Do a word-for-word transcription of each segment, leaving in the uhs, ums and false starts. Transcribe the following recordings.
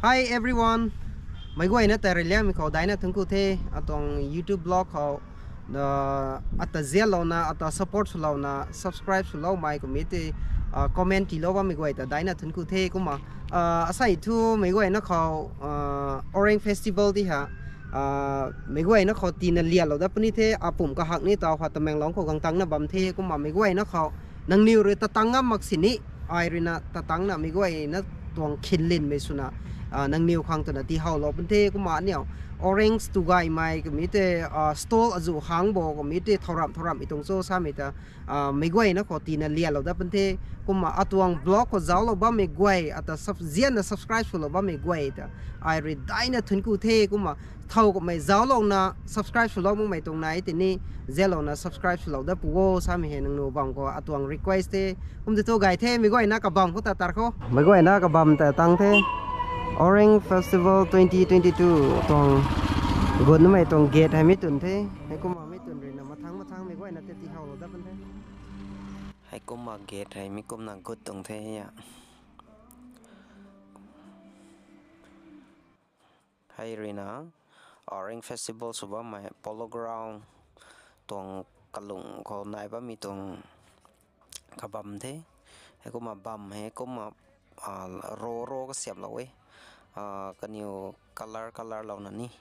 Hi everyone. Meic guayna ta rui liangmei khou daina thunc ku the. Atuang YouTube vlog khou, uh, ata zianlouna, ata support swlouna, subscribe swloumei kummei tei, uh, comment tiilou bammei guay ta daina thunc ku the. Kumna, uh, asei thu meic guayna khou, uh, Orang Festival ti ha, uh, meic guayna khou tina lialou dat puni the, apum kahak ni taw ha Tamenglong khou gangtangna bam the. Kumna meic guayna khou nangniw rui tatang ngam mak sini, ai ruina tatangna meic guayna tuang khinlinmei swna, ah, nangniw khang twna tiihowlou pun the. Kumna aniu orange tu gaymei kummei tei, ah, stall azuh hang bo kummei tei thauramh thauramhmei tuang cho samei ta, ah, meic guayna khou tina lialou dat pun the. Kumna atuang vlog khou zauclou bammei guay, ata sub-, zianna subscribe swlou bammei guay ta ai rui daina thunc ku the. Kumna thow kummei zauclouna subscribe swlou makmei tuang nai tini, zianlouna subscribe swlou dat pu o samei hei nangniw bam khou atuang request the. Kum tei thu gay the, meic guayna kabam khou ta tar khou. Meic guayna kabam ta tang the. Orang Festival twenty twenty-two tuang gutnamei tuang gate hei mi twn the. Hei kumna mi twn ruina mathang mathang meic guayna tei tiihowlou dat pun the. Hei kumna gate hei mi kumna gut tuang the ya. Hei ruina Orang Festival sw bammei Polo Ground tuang kalung khou nai bammei tuang kabam the. Hei kumna bam hei kumna, ah, ro ro kasiamhlou e. Ah, kaniw color color louna ni.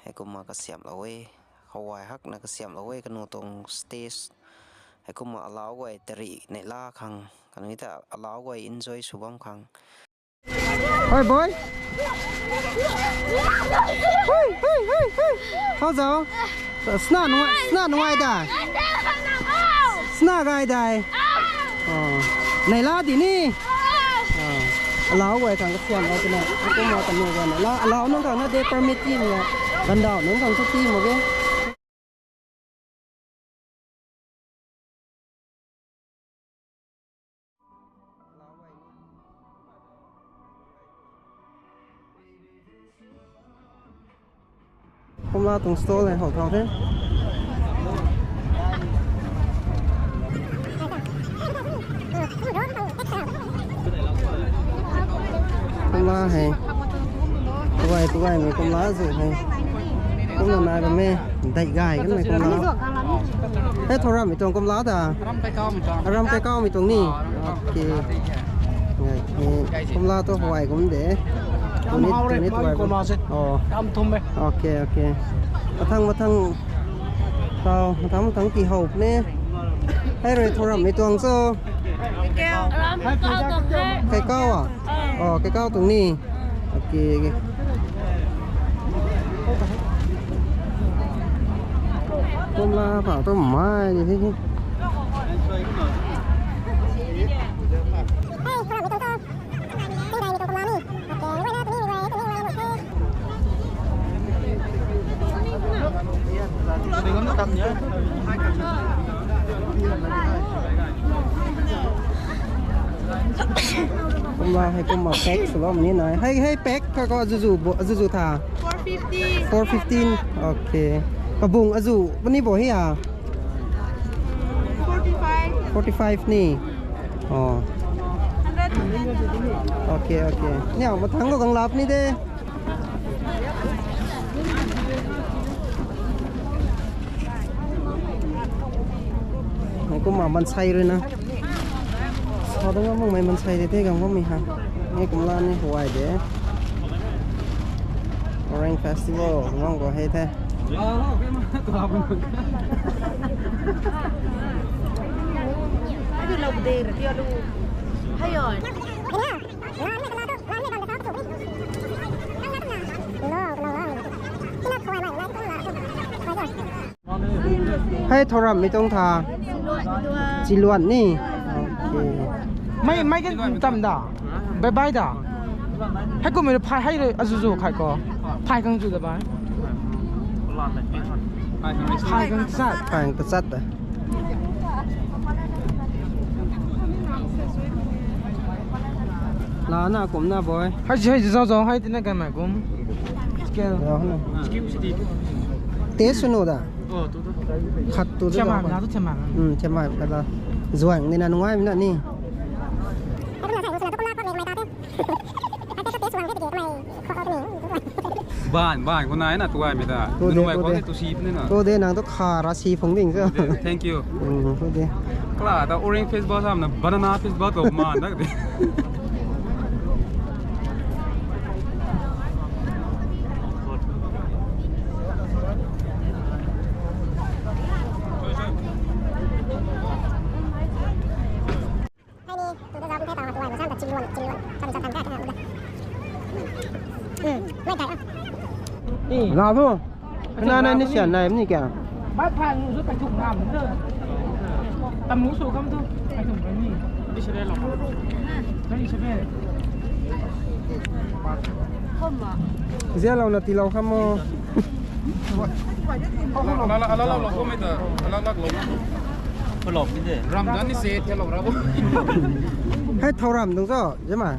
Hei kumna kasiamhlou e. Kaguay hakna kasiamhlou e kaniw tuang stage. Hei kumna alau guay tari neihla khang. Kaniw ta alau guay enjoy sw bam khang. Hoi, boy. Hoi, hoi, hoi, hoi. How zau? Sna nuai, sna nuai dai. Sna gai dai. Oh. Neihla di ni. Oh. Alau guay khang kasiamhlou twna. Kumna kaniw guayna. La, alau nunc khang na de permit ti mna. Gandau nunc khang thu ti mak ge. Kumla tuang stall hei how thau the. Kumla hei. Tuai, tuaimei kumla zu hei. Kumna nai bam e. Dai gay kanmei kumla. Hei, thauramhmei tuang kumla ta. Aram kai kau mei tuang. Aram kai kau mei tuang ni. Ah, aram kai kau. Okay. Ngai, ngai, kumla tu huay kum de. Yam hau re, mani kumla se. Oh. Yam thum e. Okay, okay. Mathang, mathang. Tau, mathang, mathang ti hau ne. Hei rui thauramhmei tuang cho. Kai kau. Aram kai kau tuang he. Kai kau ah? Oh, kai kau tuang ni. Okay, okay. Kumla pha tu mai di the. Kumla hei kumna pack swlou ni nai. Hei, hei pack kha ko azuzu bo, azuzu tha. Four fifty. Four fifteen. Okay. Kabung azu puni bo hei a? Forty-five. Forty-five ni. Oh. Hundred. Okay, okay. Niau mathang ko gang lap ni de. Hei kumna mansei rui na. Sa dang mung mei mansei de the gang bammei ha. Hei kumla ni huay de. Orang Festival, mung ko hei the. Hei, thauramhmei tuang tha. Chiluan ni. Okay. Mei, mei kan tam da. Bye bye da. Hei kumna phai hei azuzu khai ko. Phai kang zu da bai. Phai kang chat. Phai kang chat da. La na kum na boy. Hei, hei, zau zau hei tina kan mai kum. Scale. Zau na. Taste sw nu da. Oh, tu tu. Khat tu tu. Thiam zau na tu thiam na. Hmm, thiam mai ka da. Zuang ni na nungai mi na ni. Ban, ban, ko nai na tuaimei ta. Ko de, nunai ko ko de. De tu si puni na. Ko de, nang tu kha ra si phung ding sa. Thank you. Hmm, ko de. Kala ta orange festival sam na banana festival ko man da de. Lau thu. Kana na ni sian nai ni kya? Bai phan nu su kai thuk nam nu. Tam nu su kam thu kai thuk ni. Ni sebe lo. Ni sebe. Zia lo na ti lo kam mo. Alala, alala, alala, lo ko me ta, alala, lo. Palop ni de. Ram dan ni se, te lo ra bo. Hei thau ram dung so, je ma.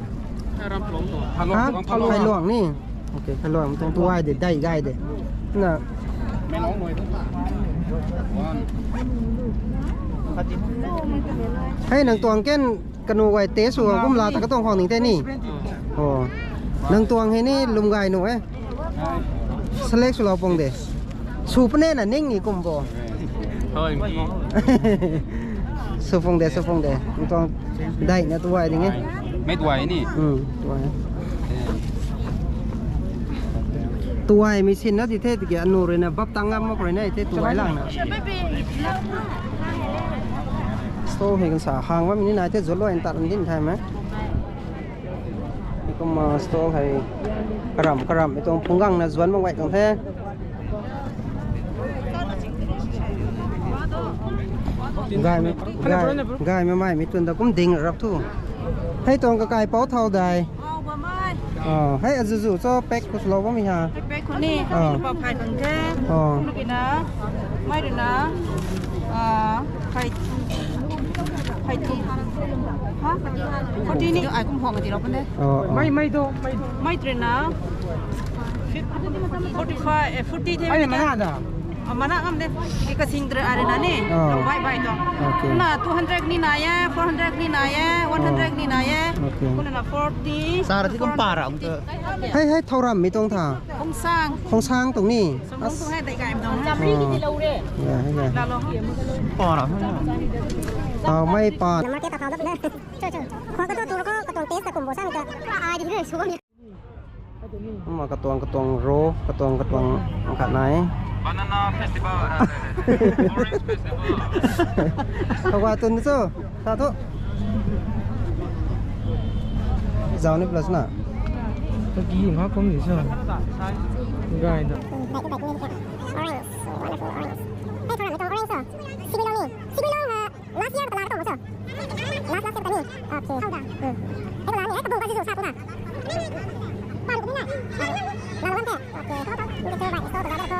Ram palop to. Ha? Thau luang ni. Okay, thau luang tuang tuai de, dai gai de. Na. One. Hei nang tuang ken kanu guay te su kum la ta ka tuang khang ning te ni. Oh. Nang tuang hei ni lum gai nu e. Select sw lou pung de. Sw pune na ning ni kum bo. Hoi. Sw pung de, sw pung de. Nang tuang dai na tuai ding e. Mei tuai ni. Hmm, tuai. Tuai mi sin na ti the, ti ke anu rui na bap tang ngam mak rui na, ti tuai lang na. Stall hei kan sa hang bam ni nai the, zolou en tat din thai me. Kum, ah, stall hei karam, karam, mi tuang phunggang na zuan mak wai tuang the. Gai mi, gai, gai mi mai mi tun da kum ding rap thu. Hei tuang kakai pau thau dai. Oh, hei azuzu cho pack ko slow bam mi ha. Pack ko ni, oh. Pau phai kang the. Oh. Kum kina, mai rui na, ah, phai, phai tu. Ha? Forty ni, ai kum hong ti lo pun de. Oh, oh. Mai, mai do, mai do. Mai rui na, forty-five, eh, forty the. Ai, mana da. Ah, mana ngam de. Ki kasing tre are na ni. Oh. Bai bai to. Okay. Na two hundred ni na ye, four hundred ni na ye, one hundred ni na ye. Okay. Kuna na forty. Sara ti kum para ang to. Hei, hei, thau ram mi tuang tha. Hong sang. Hong sang tuang ni. Song tuang hai dai gai mi tuang. Oh. Ya, ya. Lalo. Para. Oh, mai pa. Market ta thau da ne. Cho, cho. Khou ka tu tu ko ka tuang taste ta kum bo sang ka. Ai di re su. Ama katuang, katuang ro, katuang, katuang khat nai. Banana festival, orange festival. Kau katuang ni cho, sa tu. Zau ni plus na. Kagi ma kum ni cho. Gai da. Orange, wonderful orange. Hey, thora ni orange so. Sibilong ni. Sibilong ha. Last year ka la ka tuang cho? Last, last year ka ni? Okay. Hei ka la ni, hei kabung ka zuzu sa tu na. Pan ko ni na. Lalo wan the. Okay. Ni ka bai, so ka la ko.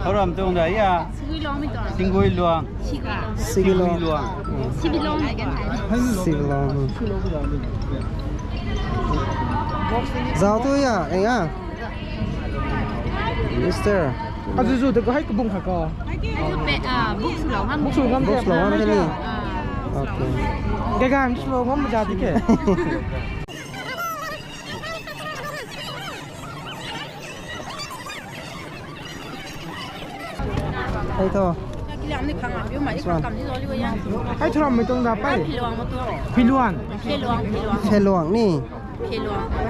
Thau ram tuang da ya. Singui luang. Singui luang. Singui luang. Singui luang. Singui luang. Zau tu ya, eh, ya. Mister. Azuzu de ko hei kabung kha ko. Buk sw lou ngam. Buk sw lou ngam de ni. Okay. Gagan sw lou ngam ja di ke. Hei tho. Hei thau ram mi tuang da pai. Philuang. Philuang ni.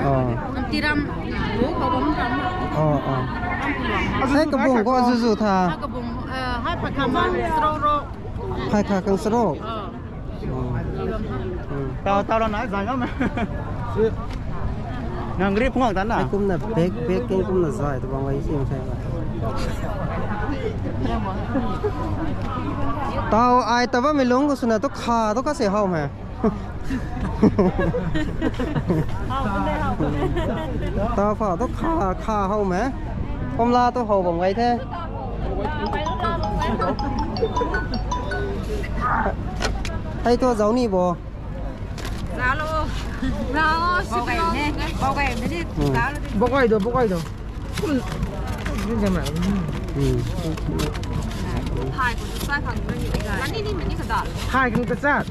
Oh. Oh, oh. Hei kabung ko zuzu tha. Phai kha kang sro. Tau, tau la na zai ngam. Nang ri phung tan na. Hei kumna bek, bek keng kumna zai tu bang wai sim sai ba. Tau ai ta ba mi lung ko suna tu kha tu ka se hau me. Tau pha tu kha, kha hau me. Komla tu hau bang wai the. Hei tu zau ni bo. Zalo. Zalo, bok ai ne. Bok ai ne. Zalo. Bok ai do, bok ai do. Hmm. Hai khang ta chat.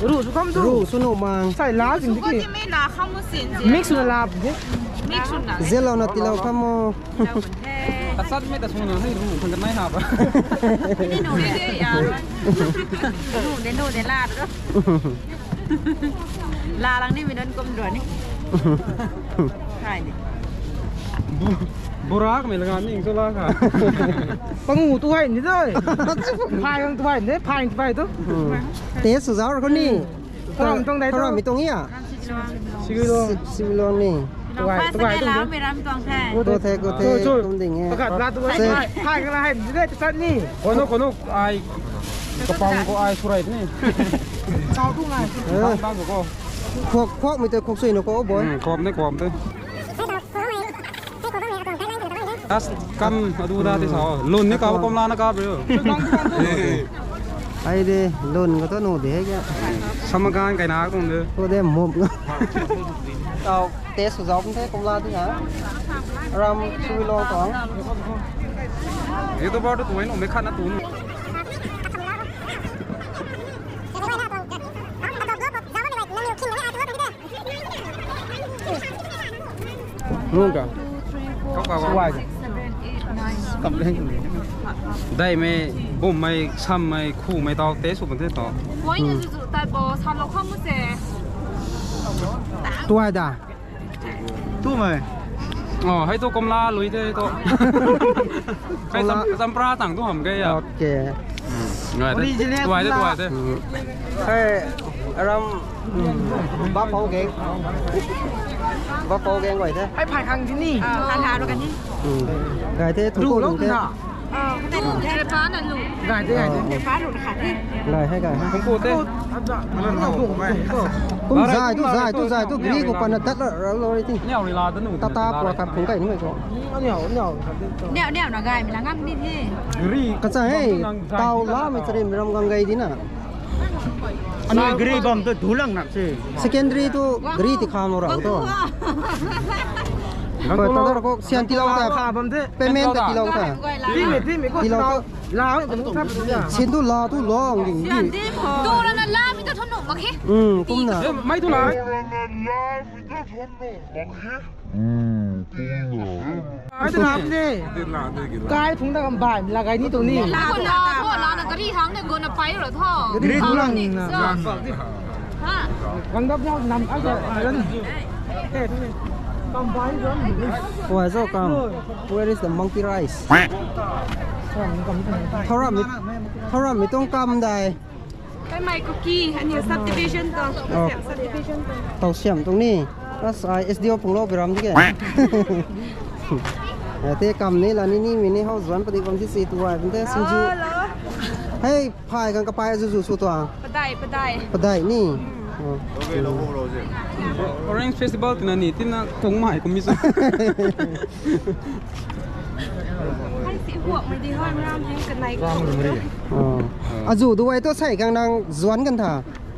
Ru sw kham tu. Ru sw nuh mang. Sai la zing di ki. Mix sw na la di. Zelo na tilou kham o. Asat mei ta sung na hei ru khang kanai ha ba. Ni nu de ya. Nu de nu de la do. La lang ni mi don kum do ni. Hai ni. Burak mei langa ning so la kha. Pangu tu hai ni doi. Phai ang tu hai ni, phai tu hai tu. Te sw zau ko ni. Karam tong dai tu. Karam mi tong ya. Sibilong. Sibilong ni. Tuai, tuai, tuai. Ko the, ko the, kum ding e. Pakat la tu hai, hai, hai, hai, hai, hai, ni. Kono, kono, ai, kapang ko ai surai ni. Tau tu ngai. Tang, tang ko. Khok, khok mi te khok sui no ko, boy. Hmm, khok ni, khok ni. As kam adu da ti sao. Lun ni kau kom la na ka bro. Ai de, lun ko to nu de hai kya. Samagan kai na kung de. Ko de mop. Tau te sw zau the kom la di ha. Ram sui lo tong. Ye to bar to tuai no me khat na tu. Nunca. Kau kau kau. Dai mei, bum mei, sam mei, khu mei tau te sw kan the to. Point na zu zu tai bo, sam lo kham se. Tuai da. Tu mei. Oh, hei tu komla lui the to. Hei sam, sampra tang tu ham ke ya. Okay. Ngai de. Original tuai de, tuai de. Hei, aram, bapau geng. Bapau geng guay the. Hei phai khang di ni. Ah, kan ha ru kan ni. Guay the, thu ko lung the. Gay de, gay de. Gay hai, gay hai. Kum zay tu, zay tu, zay tu, gri ko pana tat la, ra lo ti. Tata pro kap phung kai ni ko. Niau, niau na gay mi la ngam di the. Kacha hei, tau la mi charim ram gang gay di na. Anui gri bam tu dulang na se. Secondary tu gri ti kham lo ra to. Ko ta dar ko sian ti lo ta. Payment ta ti lo ta. Ti me, ti me ko ti lo ta. La, sin tu la tu long ding di. Tu la na la mi ta thon no mak he. Hmm, kum na. Mai tu la. Ai tu la de. Kai phung da kam bai, la gay ni tu ni. La ko la tho, la na gari hang de go na pai ro tho. Gari tu lang ni na. Ha. Gang dap yau nam ai da ran. Kam bai ran. Where is the monkey rice? Thoram mi, thoram mi tuang kam dai. Kai mai Kuki, ani subdivision to. Oh. Subdivision to. Tau siam tuang ni. As ai S D O phung lo biram di ke. Te kam ni la ni ni mi ni hau zuan padi kam si si tu ai bun te sinju. Hei, phai kang kapai zu zu su tuang. Padai, padai. Padai ni. Oh. Orange Festival tina ni tina kung mai kum mi su. Hai si huak mai di hoi mram heng kanai ko. Oh. Azu duwai to sai kang nang zuan kan tha.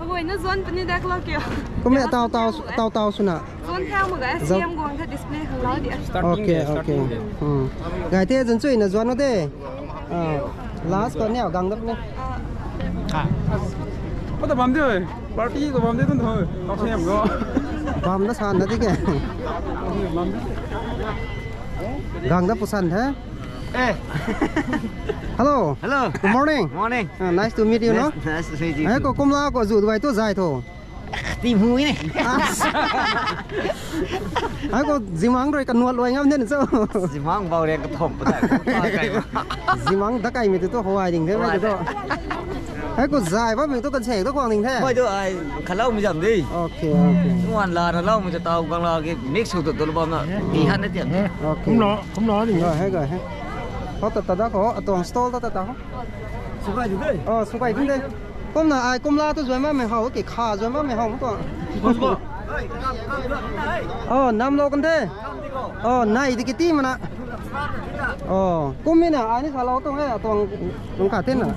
Hoi na zuan pani dak lo kyo. Kum e tau tau tau tau suna. Zuan thau mo ga siam guang tha display khang lo di. Okay, okay. Hmm. Gai te zan chui na zuan no de. Ah, last ko niau gang dap ne. Ko ta bam de. Party ko bam de tun tho. Tau siam ko. Bam na san na di ke. Gang dap pusan the. Eh. Hello. Hello. Good morning. Morning. Uh, nice to meet you, no? Nice, nice to meet you too. Ko kumla ko zu duwai tu zai tho. Ti mui ne. Ai ko zimang rui kanuat luai ngam den so. Zimang bau re ka thom pa dai. Zimang da kai mi tu to hawai ding the mai tu. Ai ko zai ba mi tu kan se tu kwang ding the. Hoi tu ai khalau mi jam di. Okay, okay. Wan la na lau mi ta tau gang la ki mix hu tu tu bam na. Ti han na tiam. Okay. Kum lo, kum lo ding. Ga hai, ga hai. Ho ta ta da ko, atuang stall ta ta ta ho. Sukai du de. Oh, sukai du de. Kumna ai kumla tu zuai ma mei hau, ki kha zuai ma mei hau tu. Oh, nam lo kan de. Oh, nai di kiti mana. Oh, kum mi na ai ni sa lo tu he, tuang tuang kha tin na.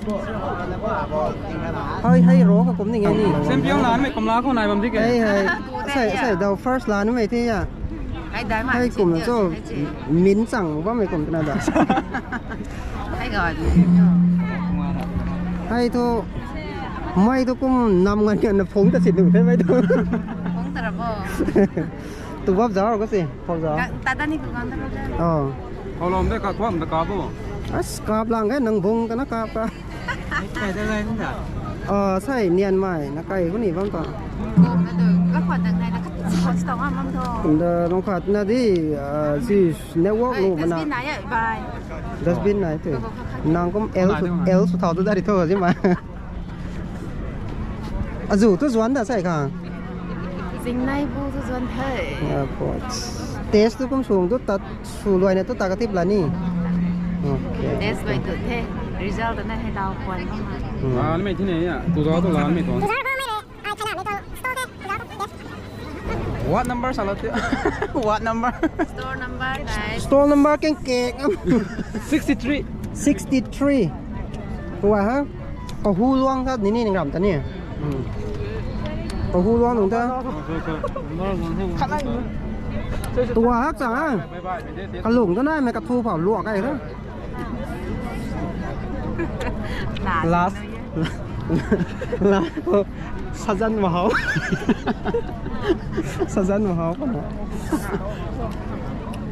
Hai hai ro ka kum ni nge ni. Champion la mei kumla ko nai bam di ke. Hai hai. Sai sai dau first la ni mei ti ya. Hei kumna cho, min chang bammei kum twna da. Hei thu, mei thu kum nam ngan ngan na phung ta si nu the mei thu. Phung ta ra bo. Tu bap zau ko si, phung zau. Tata ni ku ngan ta ra. Oh. Holom de ka khwam da ka bo. As kap lang e nang bung kana kap ka. Sai nian mai na kai ko ni bam ta. Kum na tu ka khwan dang nai na ka si khwan si tau bam tho. Kum da nong khat na di, ah, si network lu mana. Dustbin nai ya bai. Dustbin nai tu. Nang kum L su, L su thau tu dari tho si ma. Azu tu zuan da sai kha. Zingnai bu tu zuan the. Test tu kum sung tu tat su luai na tu ta ka tip la ni. Okay. Test luai tu the. Result na hei dau khwan bam ma. Lan mei thi ne ya. Tu zau tu lan mei tu. What number sa la tu? What number? Store number nai. Store number keng keng. Sixty three. Sixty three. Tua ha? Kahu luang ta ni ni nang ram ta ni. Kahu luang nung ta. Tua hak chang ha. Kalung ta nai mei kathu phau luak kai ta. Last. Last. Sajan mahau. Sajan mahau ko na.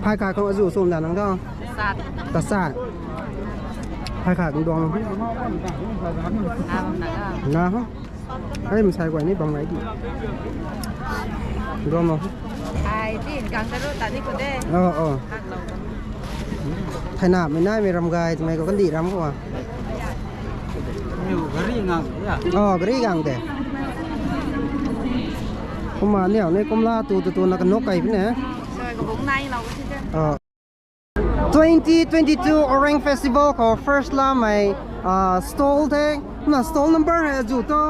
Phai kha kong azu sum da nang ta. Sat. Ta sat. Phai kha kong dong. Na ho. Ai masai guay ni bam gai di. Dong ho. Ai di gang ta ru ta di ko de. Oh oh. Thai na mei nai mei ram gai mei ko kan di ram ko. Gari ngang ya. Oh gari gang de. Kumna niu ni kumla tu tu tu na kan nok kai pine. Soi ko bung nai lau ko si de. Oh. Twenty twenty-two Orang Festival khou first lamei, ah, stall the. Na stall number hei azu tu?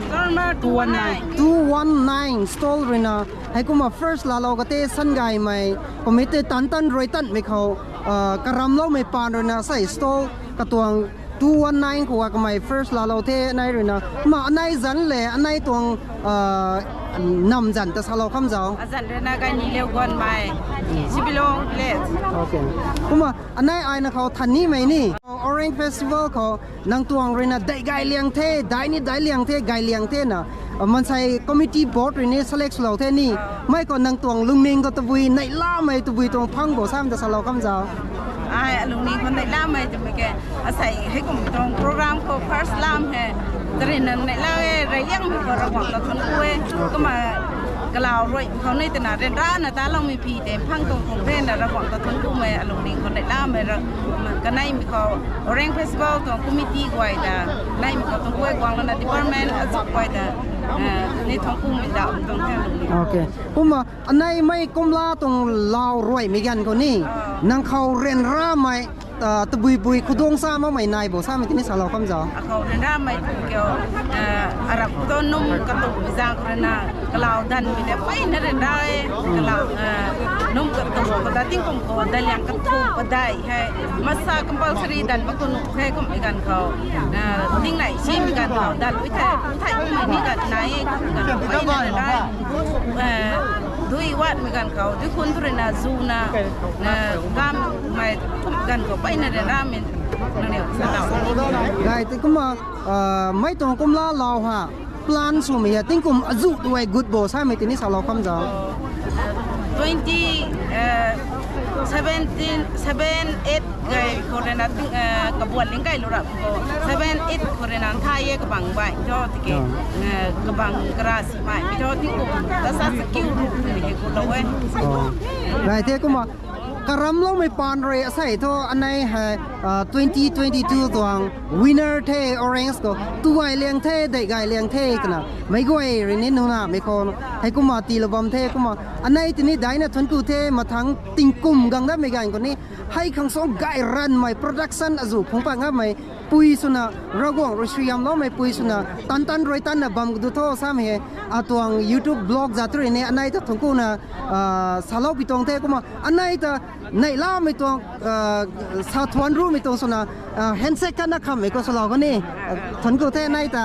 Stall number two one nine. Two one nine stall ruina. Hei kumna first lalou kate san gaymei. Committee tan tan rui tanmei khou, ah, karamloumei pan ruina sai stall katuang two one nine khou kamei first lalou the anei ruina. Ma anei zan le, anei tuang, ah, nam zan ta salou kham zau. Azan ruina kai ni leu gon mai. Sibilong village. Okay. Kumna anei aina khou than nimei ni. Orang Festival khou nang tuang ruina dai gay liang the, dai ni dai liang the, gay liang the na. Ah, mansei committee board rui ni select swlou the ni. Mei khou nang tuang lungning khou tabui neihlamei tabui tuang phang bo sam ta salou kham zau. Ai, alungning khou neihlamei tabui ke. Asei hei kum tuang program khou first lam hei. Tari nang neihla e, rei liang khou Ravguangc ta thuanc ku e. Kumna kalau rui khou ni tana ryanra na ta loumei phi te phang tuang khou ryanra Ravguangc ta thuanc kumei alungning khou neihlamei ra. Kaneimei khou Orang Festival tuang committee guay ta, neimei khou tuang guay guang lana department azuk guay ta, eh, ni thuanc kumei da tuang the. Okay. Kumna anei mei kumla tuang lau ruaimei ganv khou ni, nang khou ryanramei, ah, tabui bui khudung sa makmei nai bo samei tini salou kham zau. Akhou ryanramei tu kiu, eh, arap khudou num katuk mei zang khou rui na, kalau danmei de peyna ryanra e, kalau, eh, num katuk khou ta tingkum khou daliang kathumh padai hei, masa compulsory dan mak tu nuh hei kummei ganv khou, eh, tingnei simei ganv khou dan ui the, thai kummei ni ganv nai e, kummei ganv khou peyna ryanra e. Eh, dui watmei ganv khou, dui khun tu rui na zu na, eh, gammei kum ganv khou peyna ryanramei nang niw sa lau. Gay ti kumna, ah, mei tuang kumla lau ha, plan swmei ha, tingkum azu tu ai gut bo samei tini salou kham zau. Twenty, eh, seventeen, seven, eight gay khou rui na ting, eh, kabuan ling kai lu rap khou. Seven, eight khou rui na thai e kabang bai tho tiki, eh, kabang kara si mai tho tingkum ta sa sa kiu ru ni hei khou lou e. Oh. Gay the kumna karamloumei pan rui asei thu anei hei, ah, twenty twenty-two tuang winner the Orange khou tu gay liang the, dei gay liang the twna meic guay rui ni nuna mei khou hei kumna tiilou bam the kumna anei tini daina thuanc ku the mathangc tingkum gang datmei ganv khou ni hei khang song gay ranmei production azu phungc pat ngamei pui swna Ravguangc rui suaihiamloumei pui swna tan tan rui tanna bam kadu tho samei hei atuang YouTube blog zat rui ni anei ta thuanc kuna, ah, salou pi tuang the kumna anei ta neihlamei tuang, ah, sa thuanc rumei tuang swna, ah, handshake khatna khammei khou salou khou ni, ah, thuanc ku the anei ta.